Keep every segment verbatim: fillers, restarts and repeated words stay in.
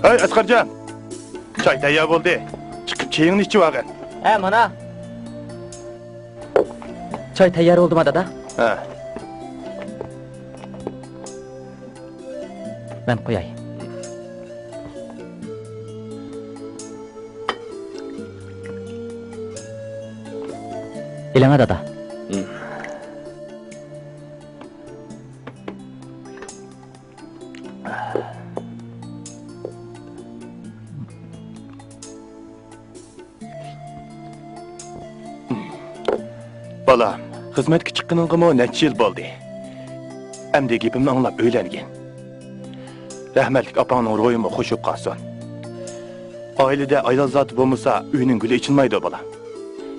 ئەي، ئەسقەرجان! چاي تەييار بولدى. چىقىپ چېيىڭنى ئىچىۋالغىن. ھە، مانا. چاي تەييار بولدىما، دادا؟ ھە. مەن قۇياي. ئېلىڭە، دادا. بالام، خىزمەتكە چىققىنىڭغىمۇ نەچچە يىل بولدى. ئەمدى گېپىمنى ئاڭلاپ ئۆيلەنگىن. رەھمەتلىك ئاپاڭنىڭ روھىمۇ خۇش بولۇپ قالسۇن. ئائىلىدە ئايال زاتى بولمىسا، ئۆينىڭ گۈلى ئېچىلمايدۇ، بالام.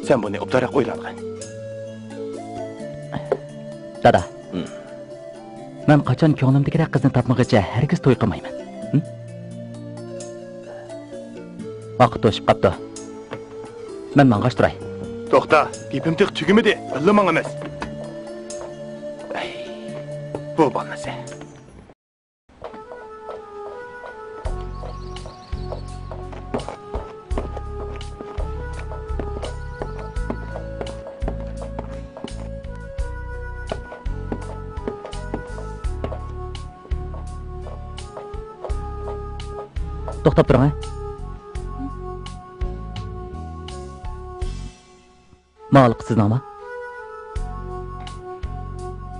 سەن بۇنى ئوبدانراق ئويلانغىن. دادا. ھىم. مەن قاچان كۆڭلۈمدىكىدەك قىزنى تاپمىغىچە ھەرگىز توي قىلمايمەن. ھىم؟ ۋاقىت توشۇپ قاپتۇ. مەن ماڭغاچ تۇراي. توختا، گېپىم تېخى تۈگىمىدى. بىللە ماڭىمىز. ئەي، بۇ بولمىسا. توختاپ تۇرۇڭ، ھە. ماڭىلىقى سىزنىڭما؟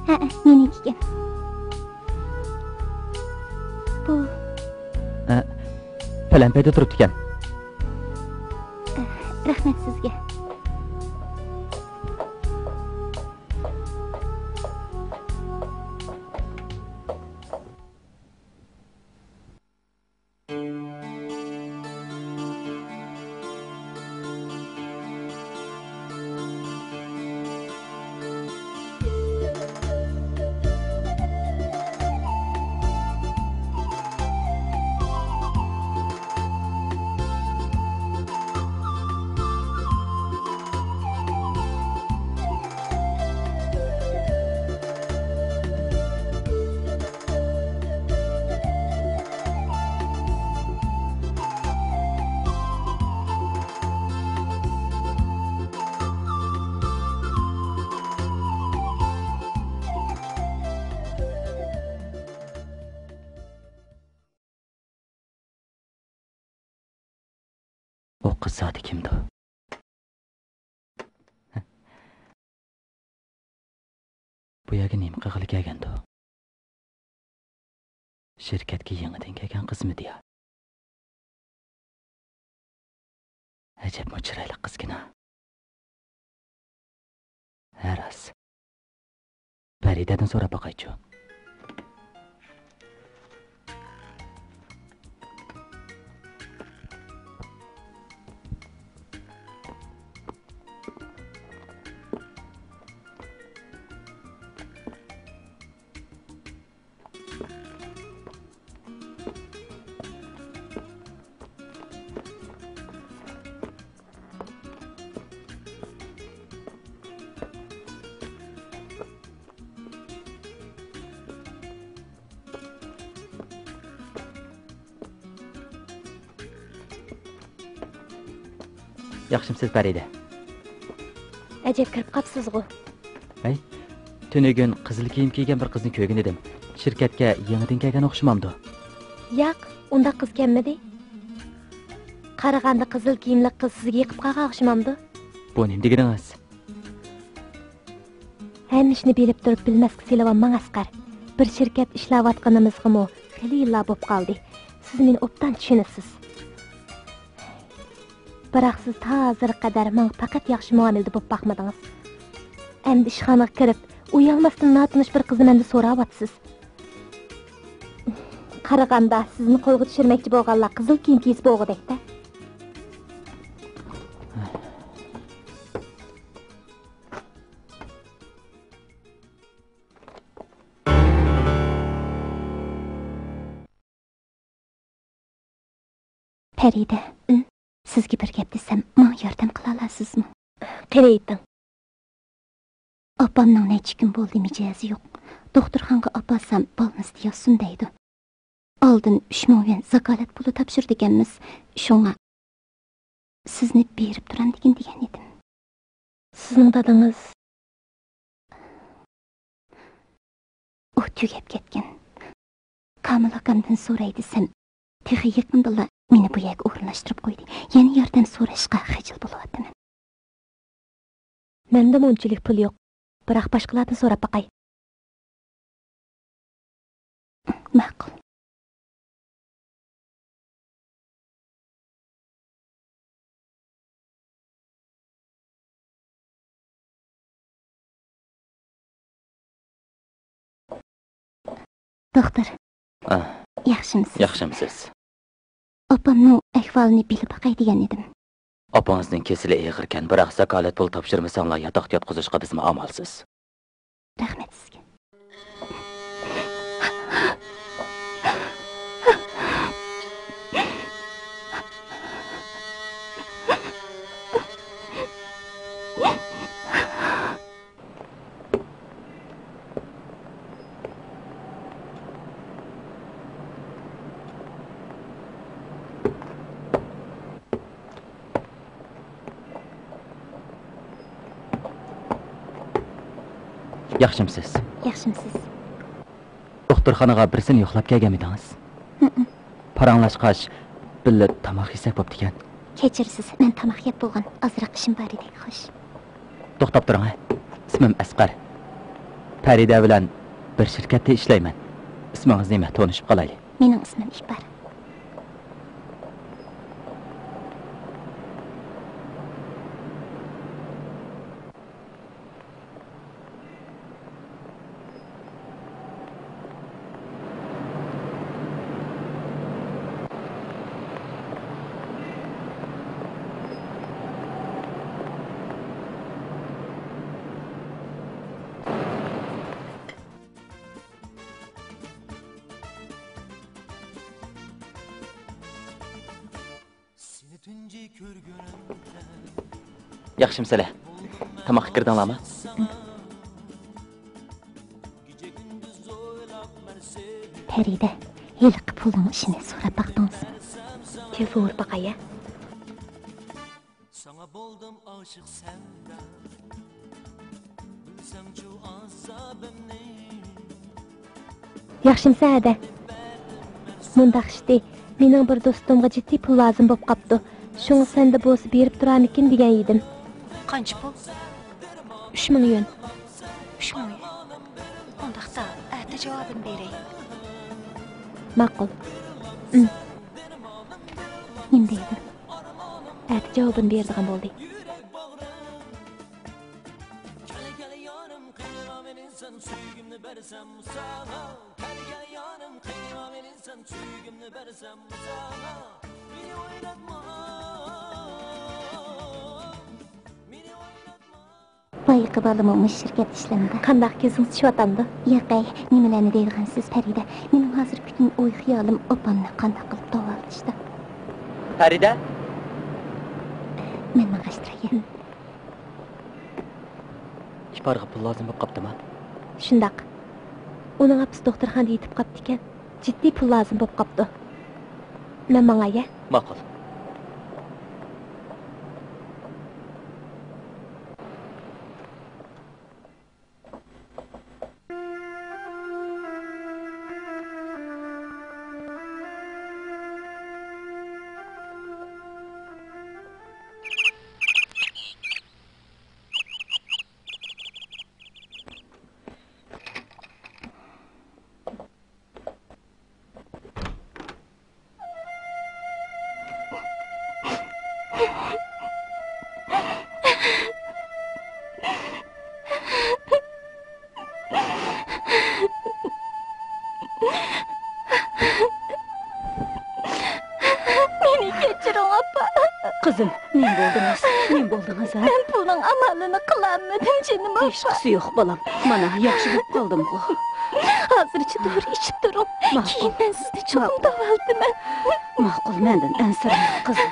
ھەئە، مېنىڭكىكەن. بۇ. ئە، پەلەمپەيدە تۇرۇپتىكەن. ئە، رەھمەت سىزگە. ئۇ قىز زادى كىمدۇ؟ بۇ يەرگە نېمە قىلغىلى كەلگەندۇ؟ شىركەتكە يېڭىدىن كەلگەن قىزمىدى يا؟ ئەجەبمۇ چىرايلىق قىزكىنا. ھە راست. پەرىدەدىن سوراپ باقايچۇ. ياخشىمسىز، پەرىدە؟ ئەجەب كىرىپ قاپسىزغۇ. ھەي، تۈنۈگۈن قىزىل كىيىم كىيگەن بىر قىزنى كۆرگەن ئىدىم. شىركەتكە يېڭىدىن كەلگەن ئوخشىمامدۇ؟ ياق، ئۇنداق قىز كەلمىدى. قارىغاندا قىزىل كىيىملىك قىز سىزگە يېقىپ قالغان ئوخشىمامدۇ؟ بۇ نېمە دېگىنىڭىز؟ ھەممە ئىشنى بىلىپ تۇرۇپ بىلمەسكە سېلىۋالماڭ ئەسقەر. بىر شىركەت ئىشلەۋاتقىنىمىزغىمۇ خېلى يىللار بوپ قالدى. سىز مېنى ئوبدان چۈشىنىسىز. بىراق سىز تا ھازىرغا قەدەر ماڭا پەقەت ياخشى مۇئامىلىدە بوپ باقمىدىڭىز. ئەمدى ئىشخانىغا كىرىپ، ئۇيالماستىن ناتونۇش بىر قىزنى مەندىن سوراۋاتىسىز. قارىغاندا سىزنى قولغا چۈشۈرمەكچى بولغانلار قىزىل كىيىم كىيسە بولغۇدەك-دە. پەرىدە، ئىم؟ سىزگە بىر گەپ دېسەم، ماڭا ياردەم قىلالارسىزمۇ؟ قېنى ئېيتىڭ. ئاپامنىڭ نەچچە كۈن بولدى مىجەزى يوق. دوختۇرخانىغا ئاپارسام، بالنىستا ياتسۇن دەيدۇ. ئالدىن ئۈچ مىڭ يۈەن زاكالەت پۇلى تاپشۇرىدىكەنمىز. شۇڭا سىزنى بېرىپ تۇرامدىكىن دېگەن ئىدىم. سىزنىڭ دادىڭىز؟ ئۇ تۈگەپ كەتكەن. كامىل ئاكامدىن سوراي دېسەم، تېخى يېقىندىلا مېنى بۇ يەرگە ئورۇنلاشتۇرۇپ قويدى. يەنە ياردەم سوراشقا خىجىل بولۇۋاتىمەن. مەندىمۇ ئۇنچىلىك پۇل يوق. بىراق باشقىلاردىن سوراپ باقاي. ماقۇل. دوختۇر. ئا. ياخشىمسىز؟ ياخشىمسىز؟ ئاپامنىڭ ئەھۋالىنى بىلىپ باقاي دېگەن ئىدىم. ئاپىڭىزنىڭ كېسىلى ئېغىركەن، بىراق زاكالەت پۇل تاپشۇرمىساڭلار ياتاقتا ياتقۇزۇشقا بىزمۇ ئامالسىز. رەھمەت سىزگە. ياخشىمسىز؟ ياخشىمسىز؟ دوختۇرخانىغا بىرسىنى يوقلاپ كەلگەنمىدىڭىز؟ ھىم. پاراڭلاشقاچ، بىللە تاماق يېسەك بوپتىكەن. كەچۈرىسىز، مەن تاماق يەپ بولغان، ئازراق ئىشىم بار ئىدى. خوش. توختاپ تۇرۇڭ، ھە. ئىسمىم ئەسقەر. پەرىدە بىلەن بىر شىركەتتە ئىشلەيمەن. ئىسمىڭىز نېمە؟ تونۇشۇپ قالايلى. مېنىڭ ئىسمىم ئىپار. ياخشىمسىلەر؟ تاماققا كىردىڭلارمۇ؟ پەرىدە، ھېلىقى پۇلنىڭ ئىشىنى سوراپ باقتىڭىزمۇ؟ تېلېفون ئۇرۇپ باقاي، ھە؟ ساڭا بولدۇم ئاشىق سەۋدا، بىلسەڭچۇ ئازابىمنى. ياخشىمسەن، ھەدە؟ مۇنداق ئىشتى، مېنىڭ بىر دوستۇمغا جىددىي پۇل لازىم بولۇپ قاپتۇ. شۇڭا سەندە بولسا بېرىپ تۇرامىكىن دېگەن ئىدىم. قانچە پۇل؟ ئۈچ مىڭ يۈەن. ئۈچ مىڭ يۈەن. ئۇنداقتا، ئەتە جاۋابىنى بېرەي. ماقۇل. ئىم. نېمە دەيدۇ؟ ئەتە جاۋابىنى بېرىدىغان بولدى. بايىقى بالىمۇ مۇشۇ شىركەتتە ئىشلەمدى. قانداق، كۆزىڭىز چۈشۈۋاتامدۇ؟ ياق ئەي، نېمىلەرنى دەيدىغانسىز، پەرىدە؟ مېنىڭ ھازىر پۈتۈن ئوي-خىيالىم ئاپامنى قانداق قىلىپ داۋالىتىشتا. پەرىدە؟ مەن ماڭاي، ئىپارغا پۇل لازىم بولۇپ قاپتىما؟ شۇنداق. ئۇنىڭ ئاپىسى دوختۇرخانىدا يېتىپ قاپتىكەن. جىددىي پۇل لازىم بولۇپ قاپتۇ. مەن ماڭاي، ھە؟ ماقۇل. مېنى كەچۈرۈڭ، ئاپا. قىزىم، نېمە بولدىڭىز؟ نېمە بولدىڭىز، ھە؟ مەن پۇلنىڭ ئامالىنى قىلالمىدىم، جېنىم ئاپا. ھېچقىسى يوق، بالام. مانا، ياخشى بولۇپ قالدىمغۇ. ھازىرچە دورا ئىچىپ تۇرۇڭ. ماقۇل. كېيىن مەن سىزنى چوقۇم داۋالىتىمەن. ماقۇل، مەندىن ئەنسىرىمەڭ، قىزىم.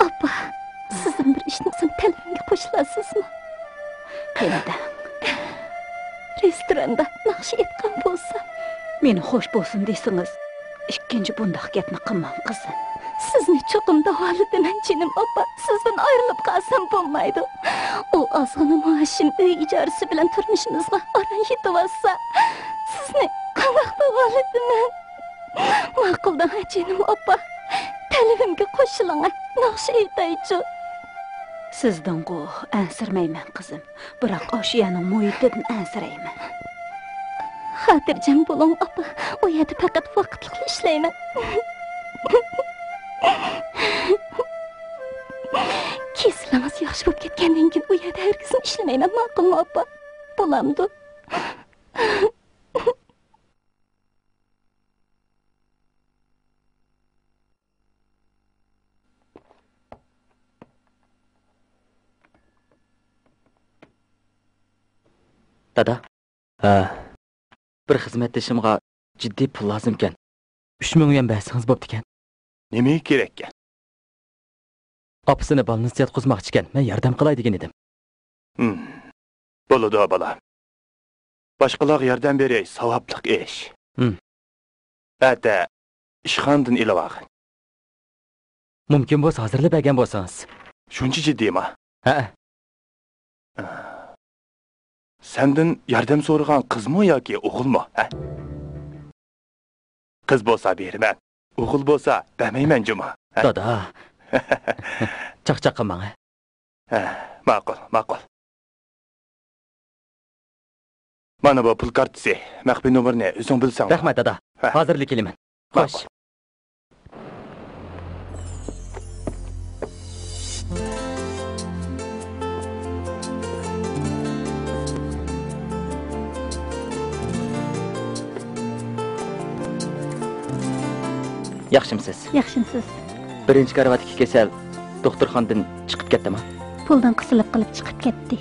ئاپا، سىزدىن بىر ئىشنى سورىسام، تەلىپىمگە قوشۇلارسىزمۇ؟ قېنى دەڭ. ئاغزىمدا ناخشا ئېيتقان بولسام. مېنى خوش بولسۇن دېسىڭىز، ئىككىنچى بۇنداق گەپنى قىلماڭ، قىزىم. سىزنى چوقۇم داۋالىتىمەن، جېنىم ئاپا. سىزدىن ئايرىلىپ قالسام بولمايدۇ. ئۇ ئازغىنە مائاشىم ئۆي ئىجارىسى بىلەن تۇرمۇشىمىزغا ئاران يېتىۋاتسا، سىزنى قانداق داۋالىتىمەن؟ ماقۇلدىڭا، جېنىم ئاپا. تەلىپىمگە قوشۇلۇڭا، ناخشا ئېيتايچۇ. سىزدىنغۇ ئەنسىرىمەيمەن، قىزىم. بىراق ئاشۇ يەرنىڭ مۇھىتىدىن ئەنسىرەيمەن. خاتىرجەم بولۇڭ، ئاپا. ئۇ يەردە پەقەت ۋاقىتلىقلا ئىشلەيمەن. كېسىلىڭىز ياخشى بولۇپ كەتكەندىن كېيىن ئۇ يەردە ھەرگىزمۇ ئىشلىمەيمەن، ماقۇلمۇ، ئاپا؟ بولامدۇ؟ دادا. ھە. بىر خىزمەتدىشىمغا جىددىي پۇل لازىمكەن. ئۈچ مىڭ يۈەن بەرسىڭىز بوپتىكەن. نېمىگە كېرەككەن؟ ئاپىسىنى بالنىستتا ياتقۇزماقچىكەن، مەن ياردەم قىلاي دېگەن ئىدىم. ھىم. بولىدۇ، بالام. باشقىلارغا ياردەم بېرىش ساۋابلىق ئىش. ھىم. ئەتە ئىشخانىدىن ئېلىۋالغىن. مۇمكىن بولسا، ھازىرلا بەرگەن بولسىڭىز. شۇنچە جىددىيما؟ ھەئە. سەندىن ياردەم سورىغان قىزمۇ ياكى ئوغۇلمۇ، ھە؟ قىز بولسا بېرىمەن، ئوغۇل بولسا بەرمەيمەن جۇمۇ، ھە؟ دادا. چاقچاق قىلماڭ، ھە؟ ھە، ماقۇل، ماقۇل. مانا بۇ پۇل كارتىسى، مەخپىي نومۇرنى ئۆزۈڭ بىلسەڭ. رەھمەت، دادا. ھە. ھازىرلا كېلىمەن. خوش. ماقۇل. ياخشىمسىز؟ ياخشىمسىز؟ بىرىنچى كارىۋاتتىكى كېسەل دوختۇرخانىدىن چىقىپ كەتتىما؟ پۇلدىن قىسىلىپ قېلىپ چىقىپ كەتتى.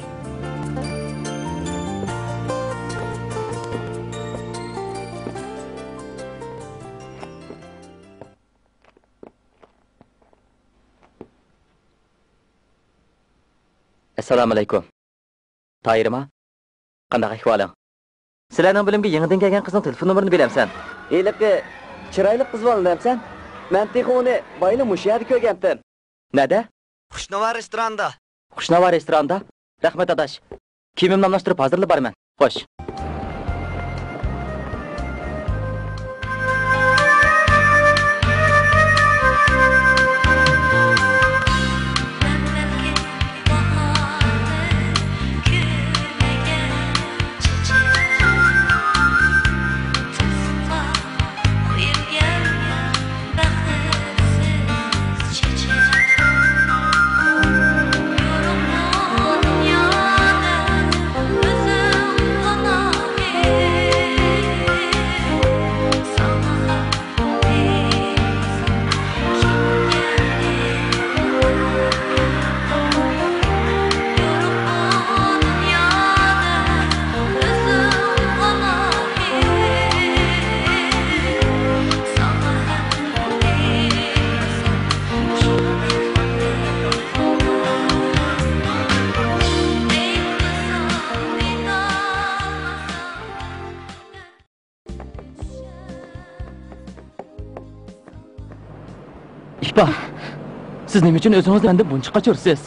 ئەسسالامۇئەلەيكۇم. تاھىرما؟ قانداق ئەھۋالىڭ؟ سىلەرنىڭ بۆلۈمگە يېڭىدىن كەلگەن قىزنىڭ تېلېفون نومۇرىنى بىلەمسەن؟ ھېلىقى چىرايلىق قىز بالىنى دەمسەن؟ مەن تېخى ئۇنى بايىلا مۇشۇ يەردە كۆرگەنتىم. نەدە؟ خۇشنۇۋا رېستوراندا. خۇشنۇۋا رېستوراندا؟ رەھمەت، ئاداش. كىيىمىمنى ئالماشتۇرۇپ، ھازىرلا بارىمەن. خوش. ئىقبال، سىز نېمە ئۈچۈن ئۆزىڭىزنى مەندىن بۇنچە قاچۇرىسىز؟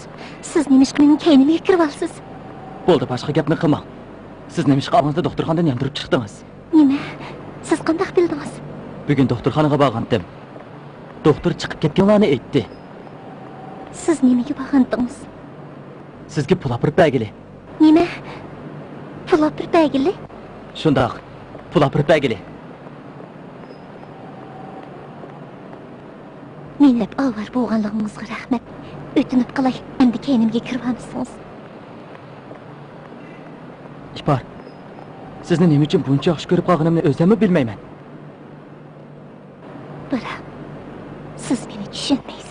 سىز نېمىشقا مېنىڭ كەينىمگە كىرىۋالىسىز؟ بولدى، باشقا گەپنى قىلماڭ. سىز نېمىشقا ئاغزىڭىزنى دوختۇرخانىدىن ياندۇرۇپ چىقتىڭىز؟ نېمە؟ سىز قانداق بىلدىڭىز؟ بۈگۈن دوختۇرخانىغا بارغانتىم. دوختۇر چىقىپ كەتكەنلەرنى ئېيتتى. سىز نېمىگە بارغانتىڭىز؟ سىزگە پۇل ئاپىرىپ بەرگىلى. نېمە؟ پۇل ئاپىرىپ بەرگىلى؟ شۇنداق، پۇل ئاپىرىپ بەرگىلى. مېنى دەپ ئاۋارە بولغانلىقىڭىزغا رەھمەت. ئۆتۈنۈپ قالاي، ئەمدى كەينىمگە كىرىۋالمىسىڭىز. ئىپار، سىزنى نېمە ئۈچۈن بۇنچە ياخشى كۆرۈپ قالغىنىمنى ئۆزۈممۇ بىلمەيمەن. بىراق، سىز مېنى چۈشەنمەيسىز.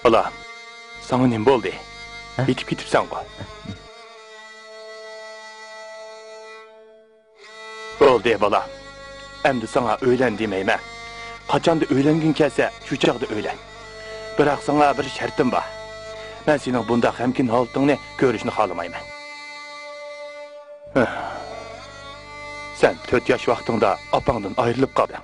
بالا، ساڭا نېمە بولدى؟ ھە؟ يېتىپ كېتىپسەنغۇ؟ بولدى، بالام. ئەمدى ساڭا ئۆيلەن دېمەيمەن. قاچاندا ئۆيلەنگۈڭ كەلسە، شۇ چاغدا ئۆيلەن. بىراق ساڭا بىر شەرتىم بار. مەن سېنىڭ بۇنداق غەمكىن ھالىتىڭنى كۆرۈشنى خالىمايمەن. سەن تۆت ياش ۋاقتىڭدا ئاپاڭدىن ئايرىلىپ قالدىڭ.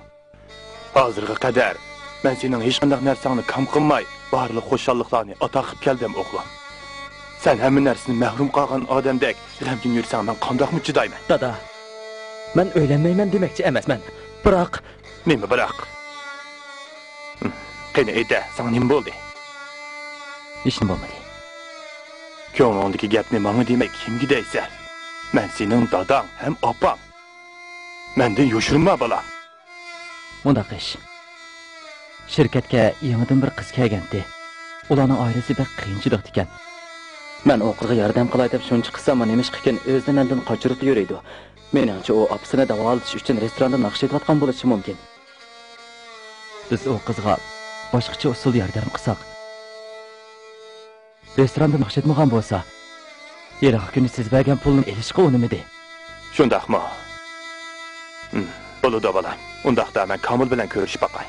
ھازىرغا قەدەر مەن سېنىڭ ھېچقانداق نەرسەڭنى كام قىلماي، بارلىق خۇشاللىقلارنى ئاتا قىلىپ كەلدىم، ئوغلۇم. سەن ھەممە نەرسىدىن مەھرۇم قالغان ئادەمدەك غەمكىن يۈرسەڭ، مەن قانداقمۇ چىدايمەن؟ دادا، مەن ئۆيلەنمەيمەن دېمەكچى ئەمەسمەن. بىراق. نېمە بىراق؟ ھىم، قېنى ئېيتە، ساڭا نېمە بولدى؟ ھېچنېمە بولمىدى. كۆڭلۈڭدىكى گەپنى ماڭا دېمەي، كىمگە دەيسەن؟ مەن سېنىڭ داداڭ ھەم ئاپاڭ. مەندىن يوشۇرما، بالام. مۇنداق ئىش. شىركەتكە يېڭىدىن بىر قىز كەلگەنتى. ئۇلارنىڭ ئائىلىسى بەك قىيىنچىلىقتىكەن. مەن ئۇ قىزغا ياردەم قىلاي دەپ شۇنچە قىلساممۇ، نېمىشقىكىن ئۆزىنى مەندىن قاچۇرۇپلا يۈرىدۇ. مېنىڭچە، ئۇ ئاپىسىنى داۋالىتىش ئۈچۈن رېستوراندا ناخشا ئېيتىۋاتقان بولۇشى مۇمكىن. بىز ئۇ قىزغا باشقىچە ئۇسۇلدا ياردەم قىلساق. رېستوراندا ناخشا ئېيتمىغان بولسا، ھېلىقى كۈنى سىز بەرگەن پۇلنى ئېلىشقا ئۇنىمىدى. شۇنداقمۇ؟ ھىم، بولىدۇ، بالام. ئۇنداقتا مەن كامىل بىلەن كۆرۈشۈپ باقاي.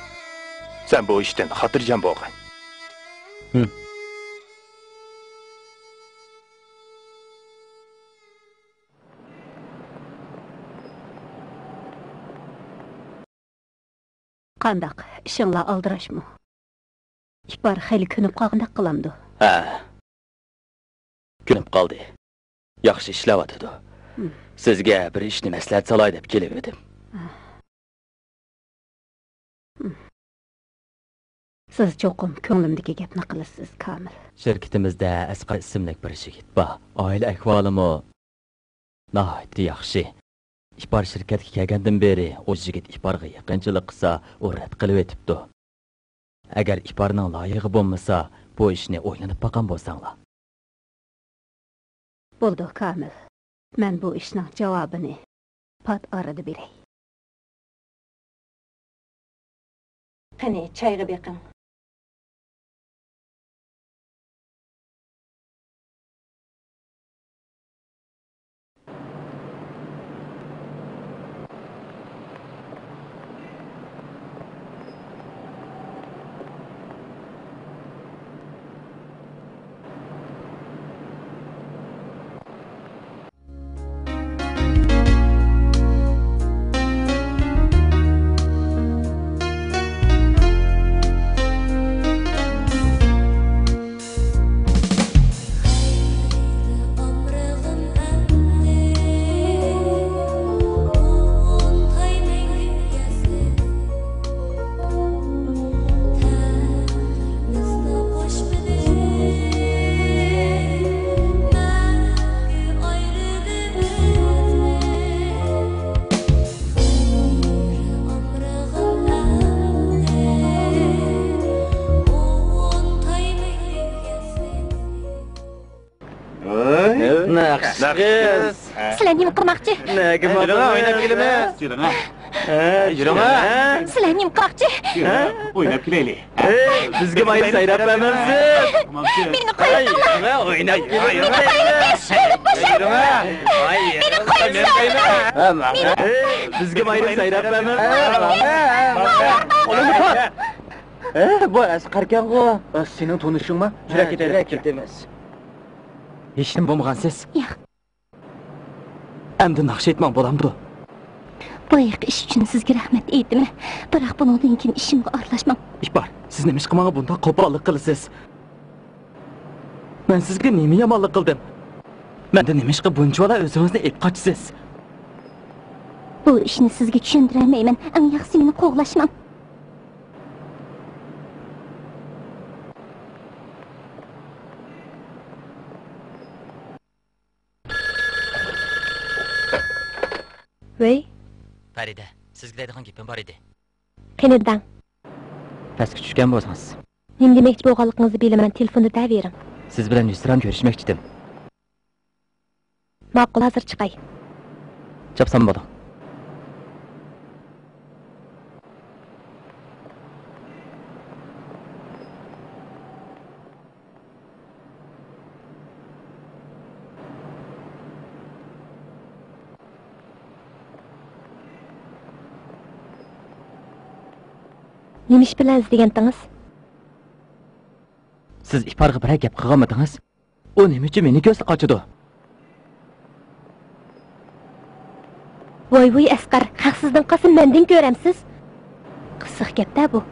سەن بۇ ئىشتىن خاتىرجەم بولغىن. ھىم. قانداق، ئىشىڭلار ئالدىراشمۇ؟ ئىپار خېلى كۆنۈپ قالغاندەك قىلامدۇ؟ ھە. كۆنۈپ قالدى. ياخشى ئىشلەۋاتىدۇ. ھىم. سىزگە بىر ئىشنى مەسلىھەت سالاي دەپ كېلىۋىدىم. ھىم. سىز چوقۇم كۆڭلۈمدىكى گەپنى قىلىسىز، كامىل. شىركىتىمىزدە ئەسقەر ئىسىملىك بىر يىگىت بار. ئائىلە ئەھۋالىمۇ ناھايىتى ياخشى. ئىپار شىركەتكە كەلگەندىن بېرى ئۇ يىگىت ئىپارغا يېقىنچىلىق قىلسا، ئۇ رەت قىلىۋېتىپتۇ. ئەگەر ئىپارنىڭ لايىقى بولمىسا، بۇ ئىشنى ئويلىنىپ باققان بولساڭلار. بولىدۇ، كامىل. مەن بۇ ئىشنىڭ جاۋابىنى پات ئارىدا بېرەي. قېنى، چايغا بېقىڭ. ۋاي، نەقىش قىز. سىلەر نېمە قىلماقچى؟ نەگە ماڭىمىز؟ ئويناپ كېلىمىز. يۈرۈڭە. ھە، يۈرۈڭە. سىلەر نېمە قىلماقچى؟ يۈرۈڭە، ئويناپ كېلەيلى. ھەي، بىزگە ماينى سايراپ بەرمەمسىز؟ مېنى قويۇپ بېرىڭلار. ئويناپ كېلەيلى. مېنى قويۇپ بېرىڭلار. مېنى قويۇپ بېرىڭلار. ھەي، بىزگە ماينى سايراپ بەرمەمسىز؟ ھە، بۇ ئەسقەركەنغۇ. سېنىڭ تونۇشۇڭمۇ؟ يۈرە كېتەيلى. يۈرە كېتىمىز. ھېچنېمە بولمىغانسىز؟ ياق. ئەمدى ناخشا ئېيتماڭ، بولامدۇ؟ بايىقى ئىش ئۈچۈن سىزگە رەھمەت ئېيتىمەن، بىراق بۇنىڭدىن كېيىن ئىشىمغا ئارىلاشماڭ. ئىپار، سىز نېمىشقا ماڭا بۇنداق قوپاللىق قىلىسىز؟ مەن سىزگە نېمە يامانلىق قىلدىم؟ مەندىن نېمىشقا بۇنچىۋالا ئۆزىڭىزنى ئېلىپ قاچىسىز؟ بۇ ئىشنى سىزگە چۈشەندۈرەلمەيمەن، ئەڭ ياخشىسى مېنى قوغلاشماڭ. ۋەي. پەرىدە، سىزگە دەيدىغان گېپىم بار ئىدى. قېنى دەڭ. پەسكە چۈشكەن بولسىڭىز. نېمە دېمەكچى بولغانلىقىڭىزنى بىلىمەن، تېلېفوندا دەۋېرىڭ. سىز بىلەن يۈزتۇرا كۆرۈشمەكچىدىم. ماقۇل، ھازىر چىقاي. چاپسان بولۇڭ. نېمە ئىش بىلەن ئىزدىگەنتىڭىز؟ سىز ئىپارغا بىرەر گەپ قىلغانمىدىڭىز؟ ئۇ نېمە ئۈچۈن مېنى كۆرسە قاچىدۇ؟ ۋاي ۋۇي ئەسقەر، خەق سىزدىن قالسا مەندىن كۆرەمسىز؟ قىزىق گەپتە بۇ.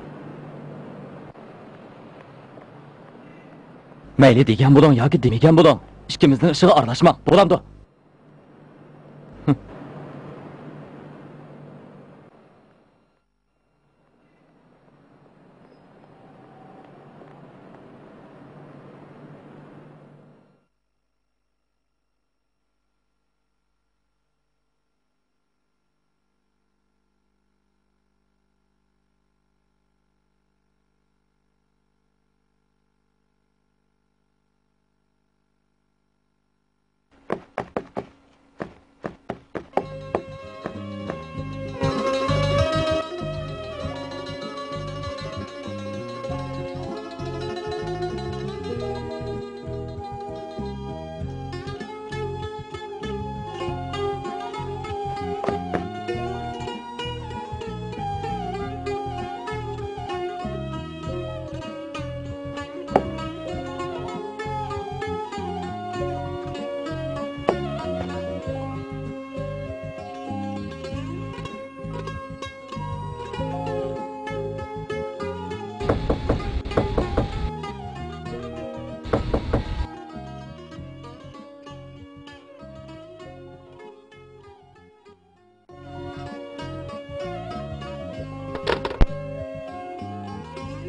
مەيلى، دېگەن بولۇڭ ياكى دېمىگەن بولۇڭ، ئىككىمىزنىڭ ئىشىغا ئارىلاشماڭ، بولامدۇ؟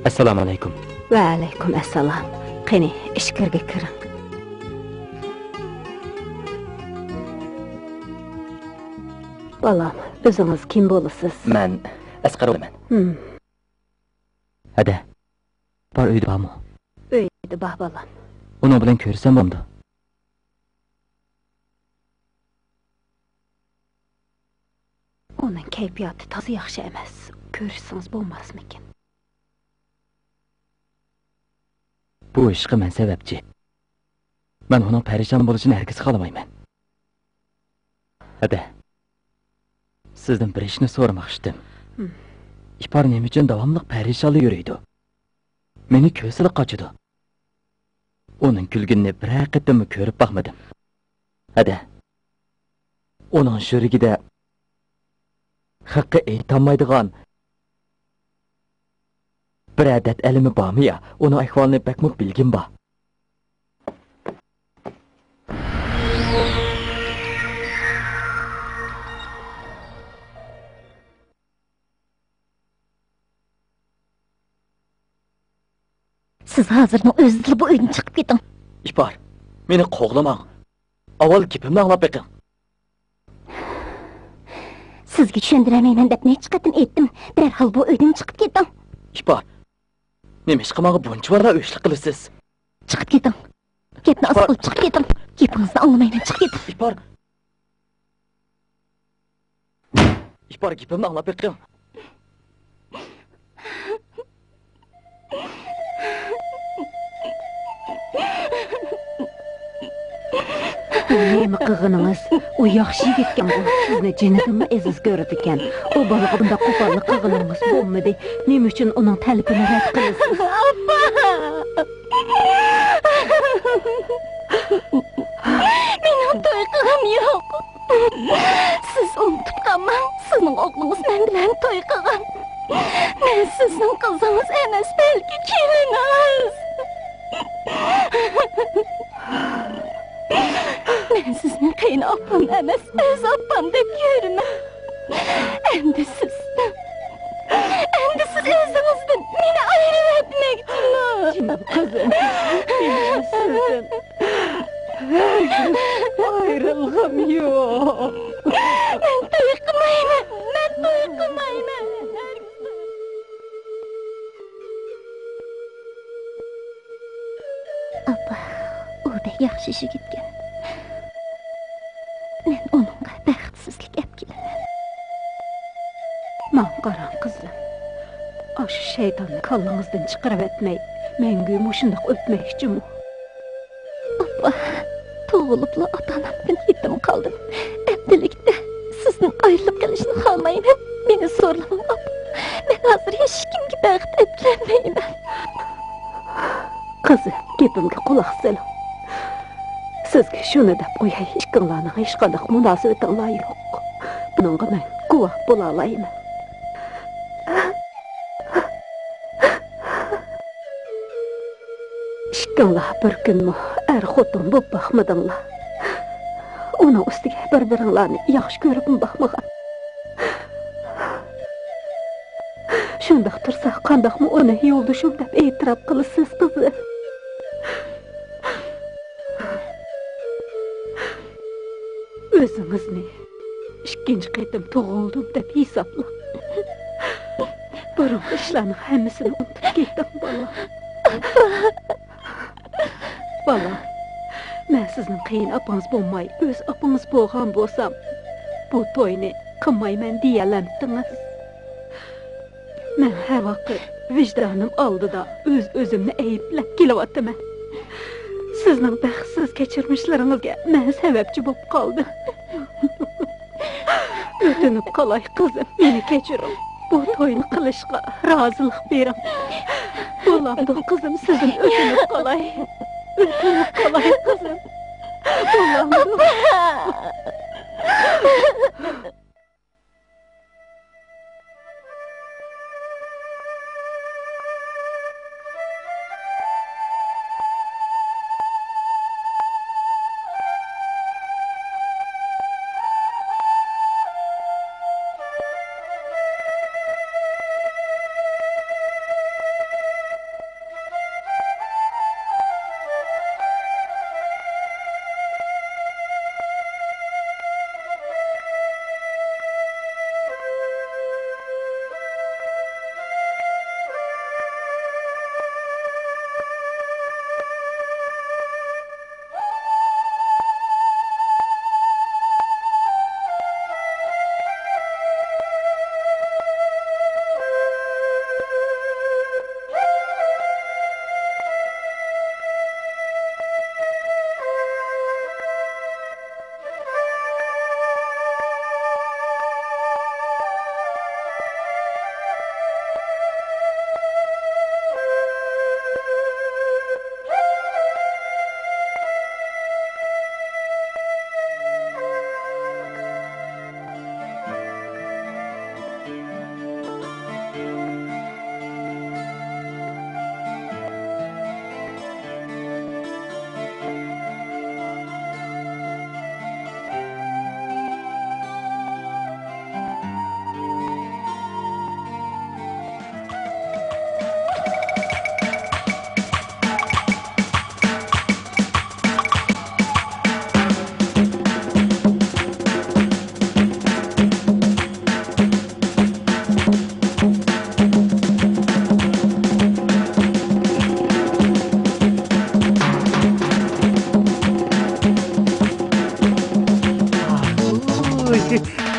ئەسسالامۇئەلەيكۇم. ۋەئەلەيكۇم ئەسسالام. قېنى، ئىچكىرىگە كىرىڭ. بالام، ئۆزىڭىز كىم بولىسىز؟ مەن ئەسقەر بولىمەن. ھىم. ھەدە. بار ئۆيدە بارمۇ؟ ئۆيدە بار، بالام. ئۇنىڭ بىلەن كۆرۈشسەم بولامدۇ؟ ئۇنىڭ كەيپىياتى تازا ياخشى ئەمەس. كۆرۈشسىڭىز بولماسمىكىن؟ بۇ ئىشقا مەن سەۋەبچى. مەن ئۇنىڭ پەرىشان بولۇشىنى ھەرگىز خالىمايمەن. ھەدە، سىزدىن بىر ئىشنى سورىماقچىدىم. ھىم. ئىپار نېمە ئۈچۈن داۋاملىق پەرىشانلا يۈرىدۇ؟ مېنى كۆرسىلا قاچىدۇ. ئۇنىڭ كۈلگىنىنى بىرەر قېتىممۇ كۆرۈپ باقمىدىم. ھەدە، ئۇنىڭ يۈرىكىدە خەققە ئېيتالمايدىغان بىرەر دەرد ئەلىمى بارمۇ يا؟ ئۇنىڭ ئەھۋالىنى بەكمۇ بىلگۈم بار. سىز ھازىرنىڭ ئۆزىدىلا بۇ ئۆيدىن چىقىپ كېتىڭ. ئىپار، مېنى قوغلىماڭ. ئاۋۋال گېپىمنى ئاڭلاپ بېقىڭ. سىزگە چۈشەندۈرەلمەيمەن دەپ نەچچە قېتىم ئېيتتىم. دەرھال بۇ ئۆيدىن چىقىپ كېتىڭ. ئىپار، نېمىشقا ماڭا بۇنچىۋالا ئۆچلۈك قىلىسىز؟ چىقىپ كېتىڭ. گەپنى ئاز قىلىپ چىقىپ كېتىڭ. گېپىڭىزنى ئاڭلىمايمەن، چىقىپ كېتىڭ. ئىپار. ئىپار، گېپىمنى ئاڭلاپ بېقىڭ. بۇ نېمە قىلغىنىڭىز؟ ئۇ ياخشى يىگىتكەنغۇ، سىزنى جېنىدىنمۇ ئەزىز كۆرىدىكەن. ئۇ بالىغا بۇنداق قوپاللىق قىلغىنىڭىز بولمىدى. نېمە ئۈچۈن ئۇنىڭ تەلىپىنى رەت قىلىسىز؟ ئاپا! مېنىڭ توي قىلغۇم يوق. سىز ئۇنتۇپ قالماڭ، سىزنىڭ ئوغلىڭىز مەن بىلەن توي قىلغان. مەن سىزنىڭ قىزىڭىز ئەمەس، بەلكى كېلىنىڭىز. مەن سىزنى قېيىن ئاپام ئەمەس، ئۆز ئاپام دەپ كۆرىمەن. ئەمدى سىز، ئەمدى سىز ئۆزىڭىزدىن مېنى ئايرىۋەتمەكچىمۇ؟ جېنىم قىزىم، مېنىڭ سىزدىن ھەرگىز ئايرىلغۇم يوق. مەن توي قىلمايمەن، مەن توي قىلمايمەن. ئاپا، ئۇ بەك ياخشى يىگىتكەن. مەن ئۇنىڭغا بەختسىزلىك ئەپ كېلىمەن. ماڭا قاراڭ، قىزىم. ئاشۇ شەيتاننى كاللىڭىزدىن چىقىرىۋەتمەي، مەڭگۈ مۇشۇنداق ئۆتمەكچىمۇ؟ ئاپا، تۇغۇلۇپلا ئاتا-ئانامدىن يېتىم قالدىم. ئەمدىلىكتە سىزدىن ئايرىلىپ قېلىشنى خالىمايمەن. مېنى زورلىماڭ، ئاپا. مەن ھازىر ھېچكىمگە بەخت ئەتلەمەيمەن. قىزىم، گېپىمگە قۇلاق سېلىڭ. سىزگە شۇنى دەپ قوياي، ئىككىڭلارنىڭ ھېچقانداق مۇناسىۋىتىڭلار يوق. بۇنىڭغا مەن گۇۋاھ بولالايمەن. ئىككىڭلار بىر كۈنمۇ ئەر-خوتۇن بولۇپ باقمىدىڭلار. ئۇنىڭ ئۈستىگە بىر-بىرىڭلارنى ياخشى كۆرۈپمۇ باقمىغان. شۇنداق تۇرسا، قانداقمۇ ئۇنى يولدىشىم دەپ ئېتىراپ قىلىسىز، قىزىم؟ ئۆزىڭىزنى ئىككىنچى قېتىم تۇغۇلدۇم دەپ ھېسابلاڭ. بۇرۇنقى ئىشلارنىڭ ھەممىسىنى ئۇنتۇپ كېتىڭ، بالام. بالام، مەن سىزنىڭ قېيىن ئاپىڭىز بولماي، ئۆز ئاپىڭىز بولغان بولسام، بۇ توينى قىلمايمەن دېيەلەمتىڭىز؟ مەن ھەر ۋاقىت ۋىجدانىم ئالدىدا ئۆز-ئۆزۈمنى ئەيىبلەپ كېلىۋاتىمەن. سىزنىڭ بەختسىز كەچۈرمىشلىرىڭىزگە مەن سەۋەبچى بولۇپ قالدىم. ئۆتۈنۈپ قالاي، قىزىم، مېنى كەچۈرۈڭ. بۇ توينى قىلىشقا رازىلىق بېرىڭ. بولامدۇ، قىزىم، سىزدىن ئۆتۈنۈپ قالاي. ئۆتۈنۈپ قالاي، قىزىم. بولامدۇ؟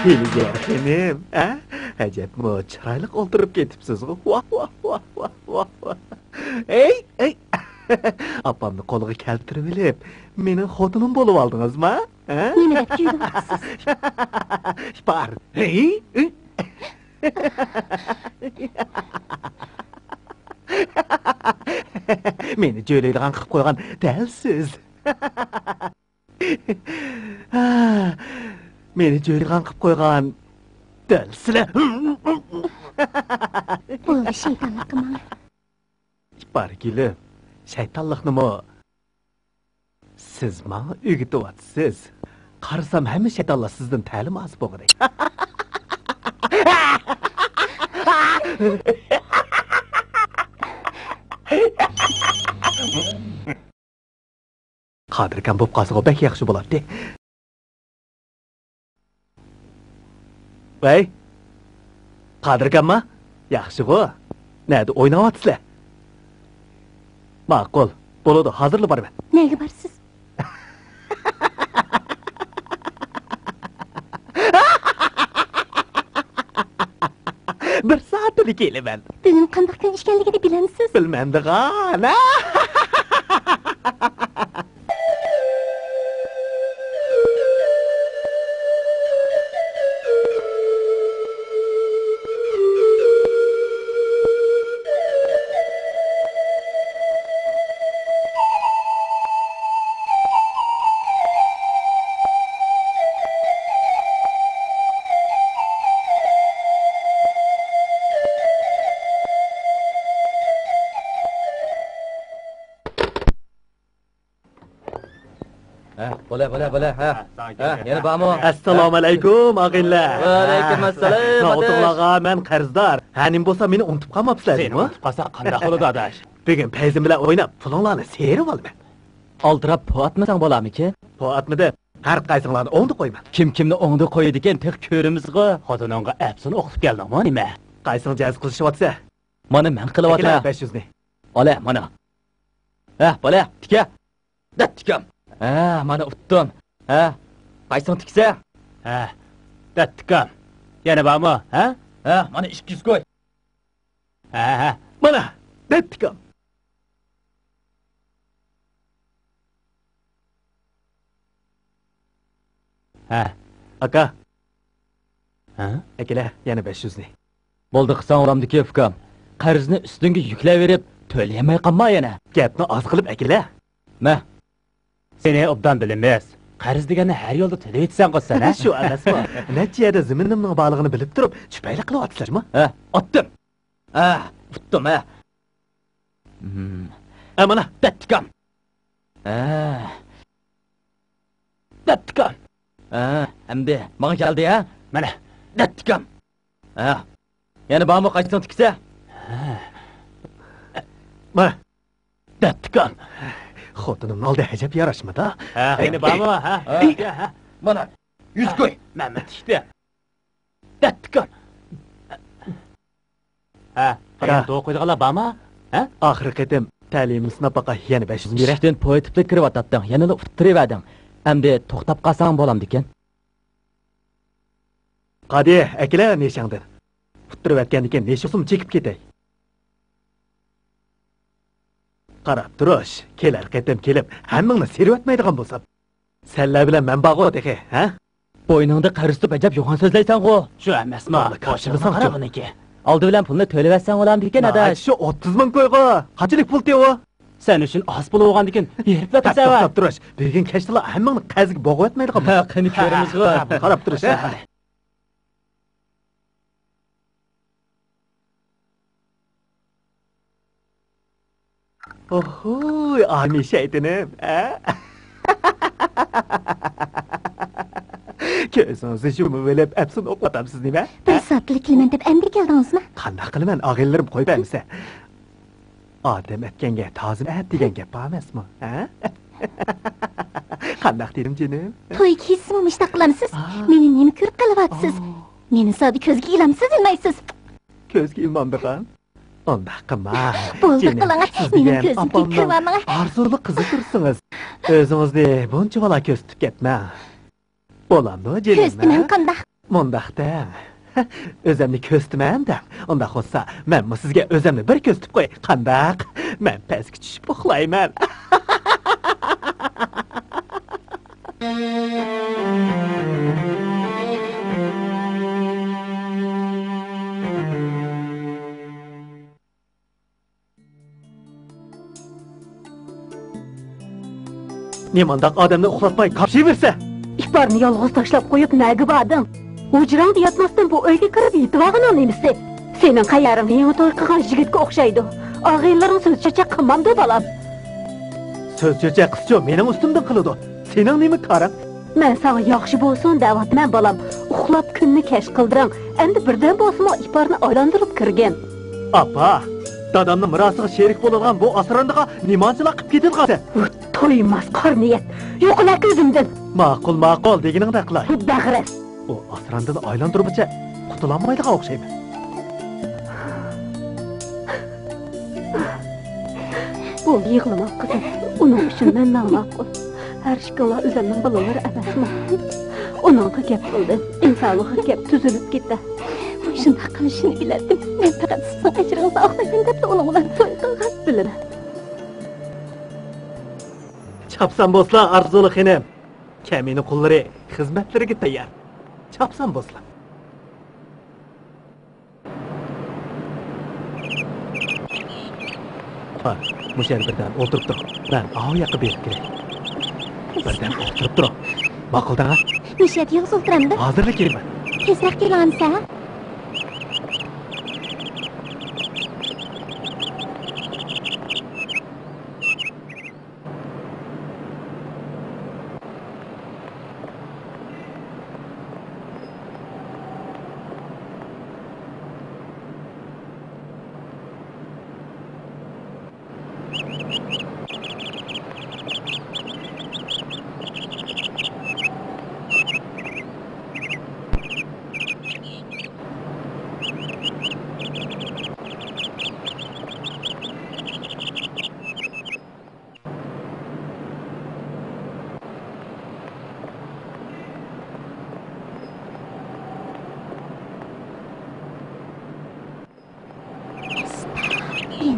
ھىيلىگەر خېنىم، ھە؟ ئەجەبمۇ چىرايلىق ئولتۇرۇپ كېتىپسىزغۇ. ۋاھ، ۋاھ، ۋاھ، ۋاھ، ۋاھ، ۋاھ. ئەي، ئەي! ئاپامنى قولغا كەلتۈرۈۋېلىپ، مېنىڭ خوتۇنۇم بولۇۋالدىڭىزما؟ ھە؟ نېمە دەپ كۈلۈۋاتىسىز؟ بار. ھەي، ھەي! مېنى جۆيلەيدىغان قىلىپ قويغان دەل سىز. مېنى جۆيلەيدىغان قىلىپ قويغان دەل سىلەر. بولدى، شەيتانلىق قىلماڭ. بارگۈلۈم، شەيتانلىقنىمۇ سىز ماڭا ئۆگىتىۋاتىسىز. قارىسام، ھەممە شەيتانلار سىزدىن تەلىم ئالسا بولغۇدەك. قادىركام بولۇپ قالسىغۇ بەك ياخشى بولاتتى. ۋەي، قادىركامما؟ ياخشىغۇ؟ نەدە ئويناۋاتىسىلەر؟ ماقۇل، بولىدۇ، ھازىرلا بارىمەن. نەگە بارىسىز؟ بىر سائەتتىلا كېلىمەن. بۈگۈن قانداق كۈن ئىكەنلىكىنى بىلەمسىز؟ بىلمەمدىغان. ھە، بولە، بولە، بولە، ھە. ھە، يەنە بارمۇ؟ ئەسسالامۇئەلەيكۇم، ئاغىنىلەر. ۋەئەلەيكۇمئەسسالام، ھە، ئاداش. ئوتۇڭلارغا مەن قەرزدار. ھە، نېمە بولسا مېنى ئۇنتۇپ قالماپسىلەر، سېنى جۇمۇ؟ ئۇنتۇپ قالساق قانداق بولىدۇ، ئاداش؟ بۈگۈن پەيزىم بىلەن ئويناپ، پۇلۇڭلارنى سېرىۋالىمەن. ئالدىراپ پو ئاتمىساڭ بولامىكىن؟ پو ئاتمىدىم. ھەر قايسىڭلارنى ئوڭدا قويىمەن. كىم كىمنى ئوڭدا قويىدىكەن، تېخى كۆرىمىزغۇ. خوتۇنۇڭغا ئەپسۇن ئوقۇپ كەلدىڭمۇ نېمە؟ قايسىڭ جەز قىلىشىۋاتىسە؟ مانا مەن قىلىۋاتىمەن. ئەكېلە بەش يۈزنى. ئالە، مانا. ھە، بالە، تىكە. دەتتىكام. ھە، مانا ئۇتتۇم. ھە، قايسىڭ تىكسە؟ ھە، دەتتىكام. يەنە بارمۇ؟ ھە؟ ھە، مانا ئىككى يۈز كوي. ھە، ھە. مانا، دەتتىكام. ھە. ئاكا. ھە؟ ئەكېلە، يەنە بەش يۈزنى. بولدى قىلساڭ ئورامدىكى ئۇكام. قەرزنى ئۈستۈڭگە يۈكلەۋېرىپ، تۆلىيەلمەي قالما يەنە. گەپنى ئاز قىلىپ ئەكېلە. مە. سېنى ئوبدان بىلىمىز. قەرز دېگەننى ھەر يولدا تۆلەۋېتىسەنغۇ سەن، ھە؟ شۇ ئەمەسمۇ؟ نەچچە يەردە زېمىنىمنىڭ بارلىقىنى بىلىپ تۇرۇپ، چۈپەيلىك قىلىۋاتىسىلەرمۇ؟ ھە، ئاتتىم. ھە، ئۇتتۇم، ھە. ھە، مانا، دەتتىكام. ھە. دەتتىكام. ھە، ئەمدى ماڭا كەلدى، ھە؟ مانا، دەتتىكام. ھە. يەنە بارمۇ قايسىڭ تىكسە؟ مانا. دەتتىكام. خوتۇنۇمنىڭ ئالدى ئەجەب ياراشمىدى. ھە، يەنە بارمۇ؟ ھە؟ ھە. مانا، يۈز كوي. مەن، مەن تىكتى. دەتتىكام. ھە، قېرىڭ توغرا قويىدىغانلار بارما؟ ھە؟ ئاخىرقى قېتىم تەلىيىمنى سىناپ باقاي، يەنە بەش يۈز بېرە. ئىشىكتىن پوي تېپىپ كىرىۋاتاتتىڭ، يەنىلا ئۇتتۇرۇۋەردىڭ. ئەمدى توختاپ قالساڭ بولامدىكىن؟ قادى، ئەكېلە نېشەڭدىن. ئۇتتۇرۇۋەتكەندىكىن نېشىسىمۇ چېكىپ كېتەي. قاراپ تۇرۇش، كېلەر قېتىم كېلىپ ھەممىڭنى سېرىۋەتمەيدىغان بولسام. سەنلەر بىلەن مەن بارغۇ تېخى، ھە؟ بوينۇڭدا قەرز تۇتۇپ ئەجەب يوغان سۆزلەيسەنغۇ. شۇ ئەمەسمۇ؟ بالىكاشىمىسەن قارا بۇنىڭكى. ئالدى بىلەن پۇلنى تۆلىۋەتسەڭ بولامدىكىن، ئاداش. شۇ ئوتتۇز مىڭ كويغۇ. قانچىلىك پۇل تېۋۇ؟ سەن ئۈچۈن ئاز پۇل بولغاندىكىن بېرىپلا تۇرسەن. توختاپ تۇرۇش. بۈگۈن كەچتىلا ھەممىڭنى قەرزگە بوغۇۋەتمەيدىغان بولسام. ھە، قېنى كۆرىمىزغۇ. قاراپ تۇرۇش، ھە. ئوھۇي، ئامى شەيتىنىم، ھە؟ كۆزىڭىزنى يۇمۇۋېلىپ ئەپسۇن ئوقۇۋاتامسىز نېمە؟ بىر سائەتتىلا كېلىمەن دەپ ئەمدى كەلدىڭىزمۇ؟ قانداق قىلىمەن، ئاغىنىلىرىم قويۇپ بەرمىسە؟ ئادەم ئەتكەنگە تازىم ئەت دېگەن گەپ بار ئەمەسمۇ، ھە؟ قانداق دېدىم جېنىم؟ توي كېچىسىمۇ مۇشۇنداق قىلامسىز؟ مېنى نېمە كۆرۈپ قېلىۋاتىسىز؟ مېنى زادى كۆزگە ئىلامسىز ئىلمايسىز. كۆزگە ئىلمامدىغان؟ ئۇنداق قىلما. بولدى، جېنىم، قىلىڭ. سىز مېنىڭ دېگەن كۆزۈمدىن ئاپامنىڭ كىرىۋالماڭ. ئارزۇلۇق قىزى تۇرسىڭىز. ئۆزىڭىزنى بۇنچىۋالا كۆرسىتىپ كەتمەڭ. بولامدۇ، جېنىم، ھە؟ كۆرسىتىمەن، قانداق؟ مۇنداق دەڭ. ئۆزەمنى كۆرسىتىمەن دەڭ. ئۇنداق بولسا، مەنمۇ سىزگە ئۆزەمنى بىر كۆرسىتىپ قوياي، قانداق؟ مەن پەسكە چۈشۈپ ئۇخلايمەن. نېمانداق ئادەمنى ئۇخلاتماي قاپشىۋېرىسە؟ ئىپارنى يالغۇز تاشلاپ قويۇپ نەگە باردىڭ؟ ھۇجراڭدا ياتماستىن بۇ ئۆيگە كىرىپ يېتىۋالغىنىڭ نېمىسى؟ سېنىڭ قەيەرىڭ يېڭى توي قىلغان يىگىتكە ئوخشايدۇ. ئاغىنىلىرىڭ سۆز چۆچەك قىلمامدۇ، بالام؟ سۆز چۆچەك قىلسىچۇ، مېنىڭ ئۈستۈمدىن قىلىدۇ. سېنىڭ نېمە كارىڭ؟ مەن ساڭا ياخشى بولسۇن دەۋاتىمەن، بالام. ئۇخلاپ كۈننى كەچ قىلدۇرۇڭ. ئەمدى بىردەم بولسىمۇ ئىپارنى ئايلاندۇرۇپ كىرگىن. ئاپا، دادامنىڭ مىراسىغا شېرىك بولىدىغان بۇ ئاسرانىغا نېمانچىلار قىپ كېتىدىغانسەن؟ ھۇ، تويماس قارا نىيەت. يوقىلا كۆزۈمدىن. ماقۇل، ماقۇل، دېگىنىڭدەك قىلاي. ھۇ، بەغىرەس. ئۇ ئاسراندىن ئايلاندۇرمىچە قۇتۇلالمايدىغان ئوخشايمەن. بولدى، يىغلىما قىزىم. ئۇنىڭ ئۈچۈن مەنلا ماقۇل. ھەر ئىككىڭلار ئۆزەمنىڭ بالىلىرى ئەمەسمۇ؟ ئۇنىڭغا گەپ قىلدىم، ئىنسانلىققا كەپ تۈزۈلۈپ كېتە. مۇشۇنداق قىلىشىنى بىلەتتىم. مەن پەقەت سىزنىڭ ئەجرىڭىزنى ئاقلايمەن دەپلا ئۇنىڭ بىلەن توي قىلغان. بىلىمەن. چاپسان بولسىلا، ئارزۇلۇق خېنىم. كەمىنە قۇللىرى خىزمەتلىرىگە تەييار. چاپسان بولسىلا. ھا، مۇشۇ يەردە بىردەم ئولتۇرۇپ تۇرۇڭ. مەن ئاۋۇ ياققا بېرىپ كىرەي. بىردەم ئولتۇرۇپ تۇرۇڭ. ماقۇل دەڭە. مۇشۇ يەردە يالغۇز ئولتۇرامدۇ؟ ھازىرلا كىرىمەن. تېزرەك كېلىڭ، ھە؟